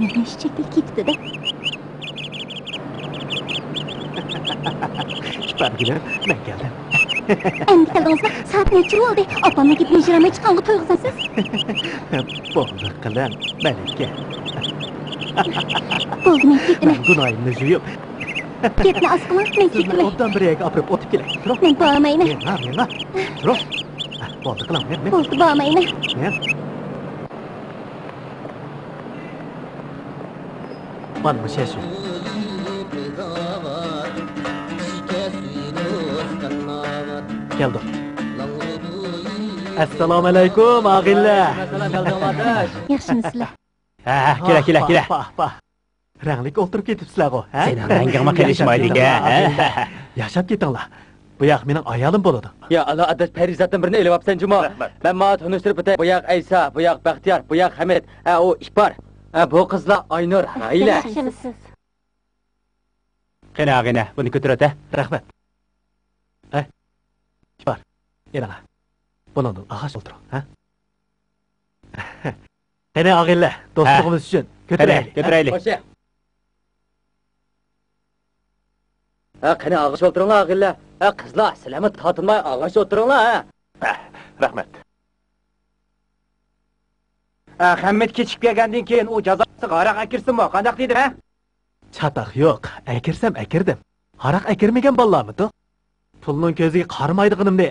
نېمە ئىش چېكىلىپ كېتىپتۇ-دە. ئىپارگۈلۈم، مەن كەلدىم. ئەمدى كەلدىڭىزمۇ؟ سائەت نەچچە بولدى؟ ئاپامنىڭ گېپىنى يىشۇرالماي چىققانغا تويغۇزامسىز؟ بولدى قىلىڭ، مەلىكە. بولدى، مەن كېتىمەن. مەن گۇناھىمنى جۇيۇپ. گەپنى ئاز قىلىڭ، مەن سىزنى كېتىمەن. ئوبدان بىر يەرگە ئاپىرىپ ئوتۇپ كېلەي. تۇرۇڭ. مەن بارمايمەن. مېڭە، مېڭە. تۇرۇڭ. بولدى قىلىڭ، مېڭ، مېڭ. بولدى، بارمايمەن. مېڭ. مانا مۇشۇ شۇ. كەلدۇق. ئەسسالامۇ ئەلەيكۇم، ئاغىنىلەر. ياخشىمۇسىلەر؟ ھە، ھە، كېلە، كېلە، كېلە. پاھ، پاھ، پاھ. رەڭلىك ئولتۇرۇپ كېتىپسىلەرغۇ، ھە؟ سېنىڭ رەڭگىڭمۇ قېلىشمايدىكەن، ھە؟ ياشاپ كېتىڭلار. بۇ ياق مېنىڭ ئايالىم بولىدۇ. يا ئاللا، ئاداش، پەرىزاتتىن بىرنى ئېلىۋاپسەن جۇمۇ. رەھمەت. مەن ماڭا تونۇشتۇرۇپ ئۆتەي. بۇ ياق ئەيسا، بۇ ياق بەختىيار، بۇ ياق ھەمىت، ھە، ئۇ ئىپار. ھە، بۇ قىزلار ئاينۇر، ھەيلە. ياخشىمۇسىز؟ قېنى ئاغىنە، بۇنى كۆتۈرۈۋەت، ھە؟ رەھمەت. ھە؟ ئىپار، ئېلىڭا. بۇنىڭدىن ئاغاش ئولتۇرۇڭ، ھە؟ قېنى ئاغىنىلەر، دوستلۇقىمىز ئۈچۈن كۆتۈرەيلى. كۆتۈرەيلى. خوش. ھە، قېنى ئاغاش ئولتۇرۇڭلار ئاغىنىلەر. ھە، قىزلار، سىلەرمۇ تارتىنماي ئاغاش ئولتۇرۇڭلار، ھە. ھە، رەھمەت. ھە، ھەممىت كېچىكىپ كەلگەندىن كېيىن ئۇ جازاسىغا ھاراق ئەكىرسىمۇ قانداق دېدىم، ھە؟ چاتاق يوق، ئەكىرسەم ئەكىردىم. ھاراق ئەكىرمىگەن بالىلارمىدۇق؟ پۇلنىڭ كۆزىگە قارىمايدىغىنىمنى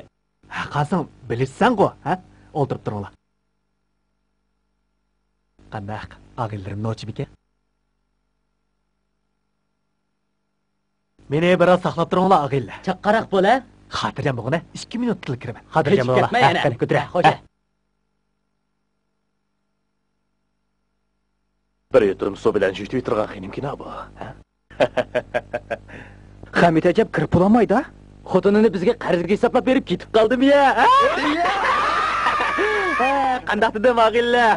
ھەققاسىڭ بىلىشسەنغۇ، ھە؟ ئولتۇرۇپ تۇرۇڭلار. قانداق، ئاغىنىلىرىم نوچىمىكەن؟ مېنى بىراز ساقلاپ تۇرۇڭلار، ئاغىنىلەر. چاققانراق بول، ھە؟ خاتىرجەم بولغىنە، ئىككى مىنۇتتىلا كىرىمەن. خاتىرجەم بولۇڭلار. كەتمە يەنە. قېنى، كۆتۈرە. ھە، خوش. بىر يۇتۇم سۇ بىلەن جۈيتۈۋېتىلغان خېنىمكىنا بۇ، ھە؟ خەمىت ئەجەب كىرىپ بولالمايدۇ. خوتۇنىنى بىزگە قەرزگە ھېسابلاپ بېرىپ كېتىپ قالدىمۇ يا، ھە؟ ھە، قانداق دېدىم، ئاغىنىلەر؟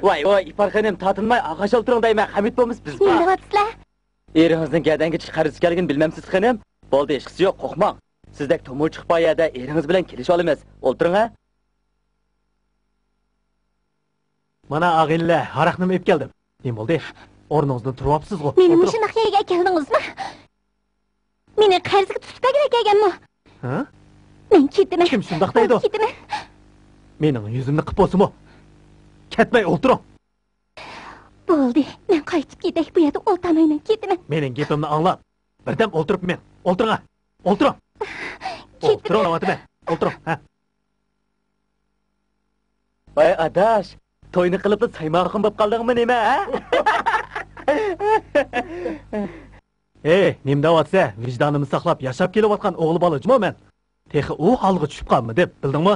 ۋاي، ۋاي، ئىپار خېنىم، تارتىنماي ئاغاش ئولتۇرۇڭ دەيمەن، خەمىت بولمىسا بىز بار. نېمە دەۋاتىسىلەر؟ ئېرىڭىزنىڭ گەدەنگە چىقىپ قەرز ئىكەنلىكىنى بىلمەمسىز خېنىم؟ بولدى، ھېچقىسى يوق، قورقماڭ. سىزدەك تومۇر چىقىپ بار يەردە ئېرىڭىز بىلەن كېلىشىۋالىمىز. ئولتۇرۇڭ، ھە؟ مانا، ئاغىنىلەر، ھاراقنىمۇ ئېلىپ كەلدىم. نېمە بولدى؟ ئورنىڭىزدىن تۇرۇۋاپسىزغۇ. مېنى ئولتۇرۇڭ. مۇشۇنداق يەرگە ئەكەلدىڭىزمۇ؟ مېنى قەرزگە تۇتۇپ ئەكەلگەنمۇ؟ ھە؟ مەن كېتىمەن. كىم شۇنداق دەيدۇ؟ مەن كېتىمەن. مېنىڭ يۈزۈمنى قىپ بولسىمۇ، كەتمەي ئولتۇرۇڭ. بولدى، مەن قايتىپ كېتەي، بۇ يەردە ئولتۇرماي مەن كېتىمەن. مېنىڭ گېپىمنى ئاڭلاپ، بىردەم ئولتۇرۇپ مېڭىڭ. ئولتۇرۇڭ، ھە. ئولتۇرۇڭ. كېتىمەن. ئولتۇرۇڭ دەۋاتىمەن. ئولتۇرۇڭ، ھە. ۋاي ئاداش، توينى قىلىپلا سايماخۇن بولۇپ قالدىڭمۇ نېمە، ھە؟ ھەي، نېمە دەۋاتىسەن؟ ۋىجدانىمنى ساقلاپ ياشاپ كېلىۋاتقان ئوغۇل بالا جۇمۇ مەن. تېخى ئۇ ھالغا چۈشۈپ قالمىدىم، بىلدىڭمۇ؟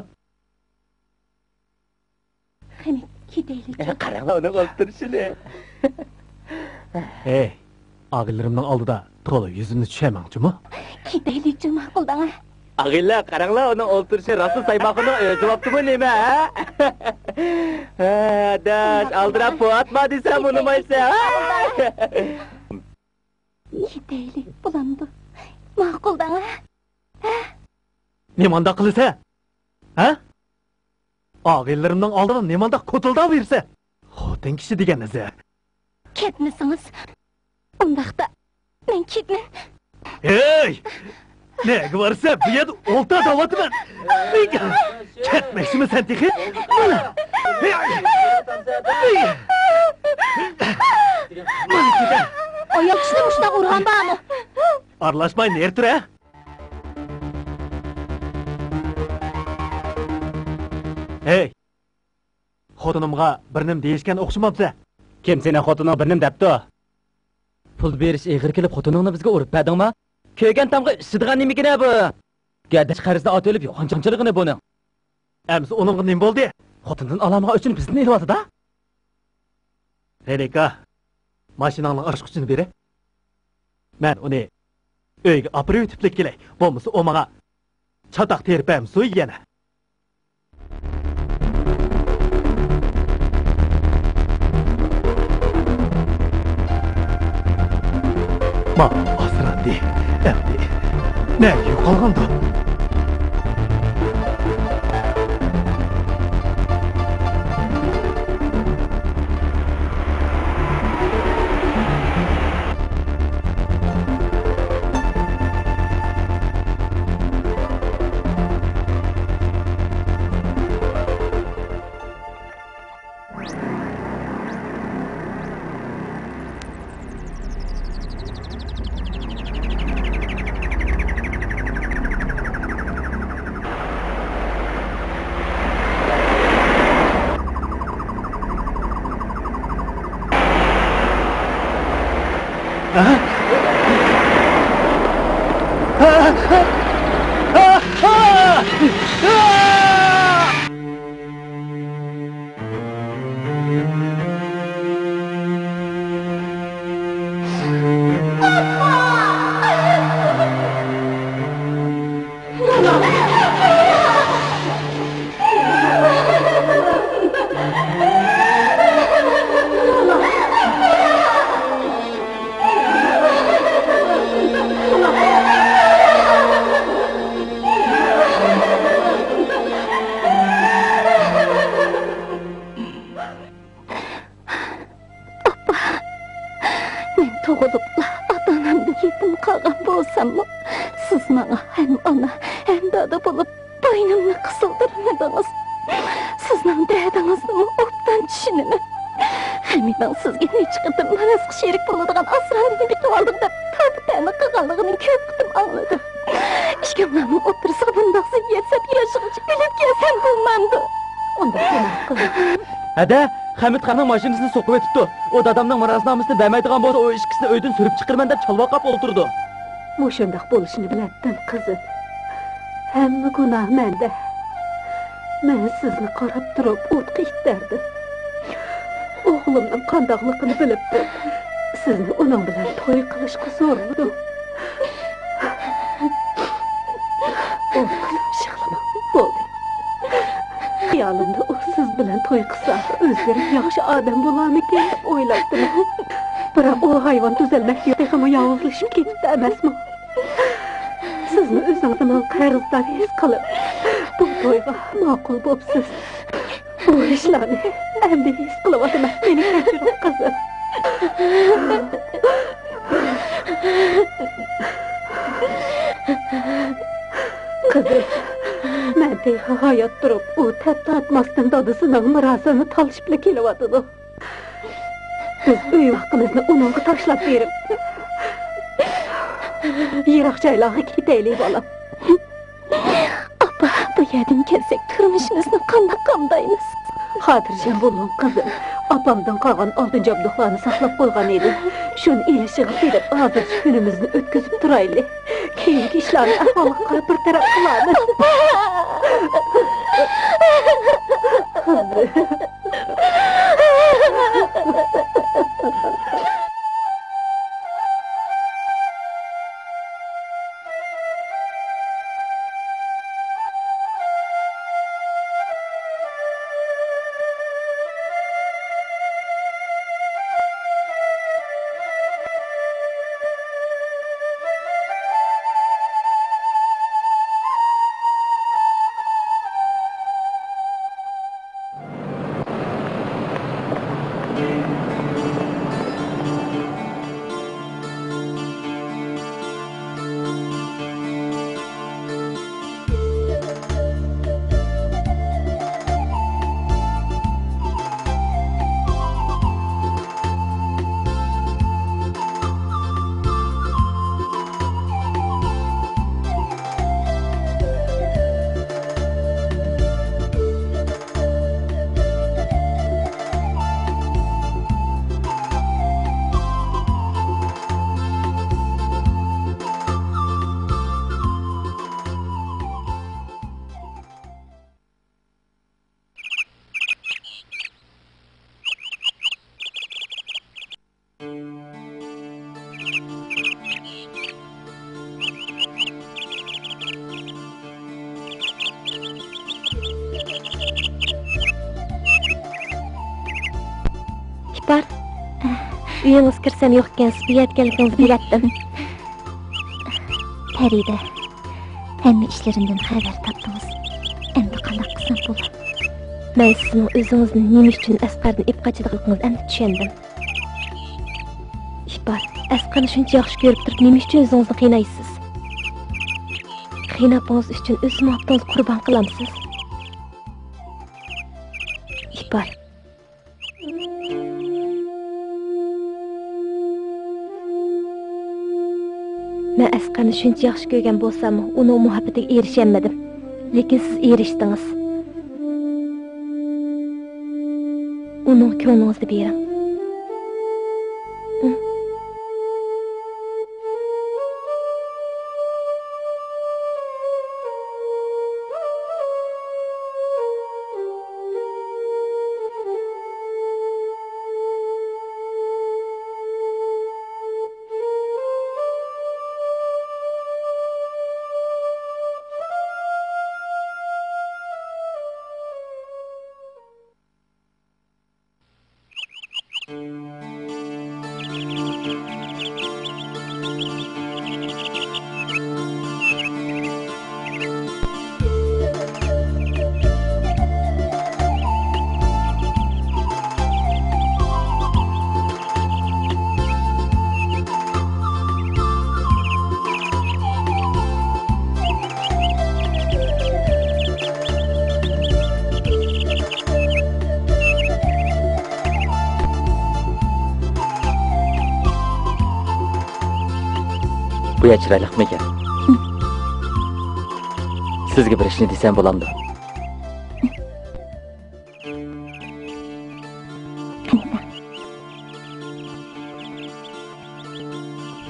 قېنى، كېتەيلى. قاراڭلار ئۇنىڭ ئولتۇرۇشىنى. ھەي، ئاغىنىلىرىمنىڭ ئالدىدا تولا يۈزۈمنى چۈشۈرمەڭ جۇمۇ. كېتەيلى جۇمۇ، ماقۇل دەڭە. ئاغىنىلەر، قاراڭلار ئۇنىڭ ئولتۇرۇشى راستلا سايماخۇننىڭ ئۆزى بوپتۇمۇ نېمە، ھە؟ ھە، ئاداش، ئالدىراپ بوۋاتما دېسەم ئۇنىمايسەن، ھە؟ كېتەيلى، بولامدۇ؟ ماقۇل دەڭە. نېمانداق قىلىسەن؟ ھە؟ ئاغىنىلىرىمنىڭ ئالدىدا نېمانداق كوتۇلداپ يۈرسەن؟ خوتۇن كىشى دېگەن نېمە؟ كەتمىسىڭىز، ئۇنداقتا مەن كېتىمەن. ھەي! نەگە بارىسەن؟ بۇ يەردە ئولتۇر دەۋاتىمەن. كەتمەكچىمۇ سەن تېخى؟ مانا! ھەي! مانا كېتە! ئايال كىشىنى مۇشۇنداق ئۇرغان بارمۇ؟ ئارىلاشماي نېرى تۇر، ھە! ھەي! خوتۇنۇمغا بىر نېمە دېيىشكەن ئوخشىمامسەن؟ كىم سېنىڭ خوتۇنۇڭ بىر نېمە دەپتۇ؟ پۇل بېرىش ئېغىر كېلىپ خوتۇنۇڭنى بىزگە ئۇرۇپ بەردىڭما؟ كۆرگەن تامغا ئىششىدىغان نېمىكىنە بۇ؟ گەردەش قەرزنى ئاتىۋېلىپ يوغان چاڭچىلىقىنى بۇنىڭ. ئەمىسە ئۇنىڭغا نېمە بولدى؟ خوتۇندىن ئالامىغان ئۆچىنى بىزدىن ئېلىۋاتىدۇ. رېبېكا، ماشىناڭنىڭ ئاچقۇچىنى بېرە. مەن ئۇنى ئۆيگە ئاپىرىۋېتىپلا كېلەي. بولمىسا ئۇ ماڭا چاتاق تېرىپ بەرمىسۇن يەنە. ما ئاسراندى. ئەمدى نەگە يوقالغاندۇ؟ ئاپا، مەن تۇغۇلۇپلا ئاتا-ئانامدىن يېتىم قالغان بولساممۇ، سىز ماڭا ھەم ئانا، ھەم دادا بولۇپ، بوينۇمنى قىسىلدۇرمىدىڭىز. سىزنىڭ دەردىڭىزنىمۇ ئوبدان چۈشىنىمەن. ھەمىدىڭ سىزگە نەچچە قېتىم مىراسقا شېرىك بولىدىغان ئاسرامنى بېقىۋالدىم دەپ، تاپا-تەنە قىلغانلىقىنى كۆپ قېتىم ئاڭلىدىم. ئىككىڭلارنىڭ ئوتتۇرىسىغا بۇنداق زىددىيەت سەپ ياشىغىچە ئۆلۈپ كەلسەم بولمامدۇ؟ ئۇنداق گۇناھ قىلماڭ. ھەدە، خەمىت خاننىڭ ماشىنىسىنى سوقۇۋېتىپتۇ. ئۇ دادامنىڭ مىراسنامىسىنى بەرمەيدىغان بولسا، ئۇ ئىككىسىنى ئۆيدىن سۈرۈپ چىقىرىمەن دەپ چالۋاقاپ ئولتۇرىدۇ. مۇشۇنداق بولۇشىنى بىلەتتىم، قىزىم. ھەممە گۇناھ مەندە. مەن سىزنى قاراپ تۇرۇپ ئوتقا ئىتتەردىم. ئوغلۇمنىڭ قانداقلىقىنى بىلىپ تۇرۇپ، سىزنى ئۇنىڭ بىلەن توي قىلىشقا زورلىدىم. بولدى، قىزىم، يىغلىماڭ. بولدى. خىيالىمدا ئۇ سىز بىلەن توي قىلسا، ئۆزگىرىپ ياخشى ئادەم بولارمىكىن دەپ ئويلاپتىمەن. بىراق ئۇ ھايۋان تۈزەلمەكتە تېخىمۇ ياۋۇزلىشىپ كېتىپتۇ ئەمەسمۇ؟ سىزمۇ ئۆزىڭىزنى ماڭا قەرزدار ھېس قىلىپ، بۇ تويغا ماقۇل بوپسىز. بۇ ئىشلارنى ئەمدى ھېس قىلىۋاتىمەن. مېنى كەچۈرۈڭ، قىزىم. قىزىم، مەن تېخى ھايات تۇرۇپ، ئۇ تەپ تارتماستىن دادىسىنىڭ مىراسىنى تالىشىپلا كېلىۋاتىدۇ. بىز ئۆي ۋاقتىمىزنى ئۇنىڭغا تاشلاپ بېرىپ، يىراق جايلارغا كېتەيلى، بالام. ئاپا، بۇ يەردىن كەتسەك، تۇرمۇشىمىزنى قانداق قامدايمىز؟ خاتىرجەم بولۇڭ، قىزىم. ئاپامدىن قالغان ئالتۇن جابدۇقلارنى ساقلاپ قويغان ئىدى. شۇنى ئېلىشىغا بېرىپ، ھازىرچە كۈنىمىزنى ئۆتكۈزۈپ تۇرايلى. كېيىنكى ئىشلارنى ئەھۋالغا قاراپ بىر تەرەپ قىلارمىز. قىزىم. ئىپار، ئۆيىڭىزگە كىرسەم يوق ئىكەنسىز، بۇ يەردە ئىكەنلىكىڭىزنى بىلەتتىم. پەرىدە، ھەممە ئىشلىرىمدىن خەۋەر تاپتىڭىز. ئەمدى قانداق قىلسام بولار؟ مەن سىزنىڭ ئۆزىڭىزنى نېمە ئۈچۈن ئەسقەردىن ئېلىپ قاچىدىغانلىقىڭىزنى ئەمدى چۈشەندىم. ئىپار، ئەسقەرنى شۇنچە ياخشى كۆرۈپ تۇرۇپ، نېمە ئۈچۈن ئۆزىڭىزنى قىينايسىز؟ قىيناپىڭىز ئۈچۈن ئۆز مۇھەببىتىڭىزنى قۇربان قىلامسىز؟ ئىپار. مەن ئەسقەرنى شۇنچە ياخشى كۆرگەن بولساممۇ، ئۇنىڭ مۇھەببىتىگە ئېرىشەلمىدىم. لېكىن سىز ئېرىشتىڭىز. ئۇنىڭغا كۆڭلىڭىزنى بېرىڭ. ئۇ، بۇ يەر چىرايلىقمىكەن؟ سىزگە بىر ئىشنى دېسەم بولامدۇ؟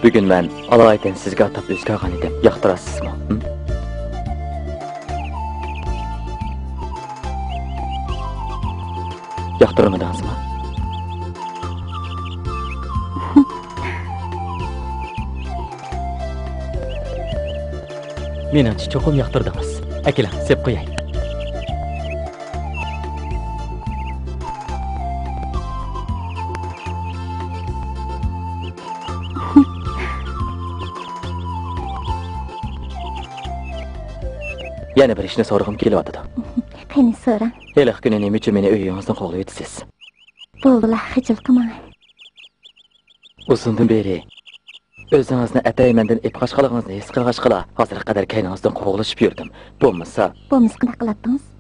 بۈگۈن مەن ئالايىتەن سىزگە ئاتاپ ئۆزگەرگەن ئىدىم. ياقتۇراسىزمۇ؟ ھىم؟ ياقتۇرمىدىڭىزمۇ؟ مېنىڭچە چوقۇم ياقتۇردىڭىز. ئەكېلىڭ، سېپ قوياي. يەنە بىر ئىشنى سورىغۇم كېلىۋاتىدۇ. قېنى، سوراڭ. ھېلىقى كۈنى نېمە ئۈچۈن مېنى ئۆيىڭىزدىن قوغلىۋېتىسىز؟ بولدىلا، خىجىل قىلماڭ. ئۇزۇندىن بېرى ئۆزىڭىزنى ئەتەي مەندىن ئېپقاچقانلىقىڭىزنى ھېس قىلغاچقىلا، ھازىرغا قەدەر كەينىڭىزدىن قوغلىشىپ يۈردۈم. بولمىسا، بولمىسا قانداق قىلاتتىڭىز؟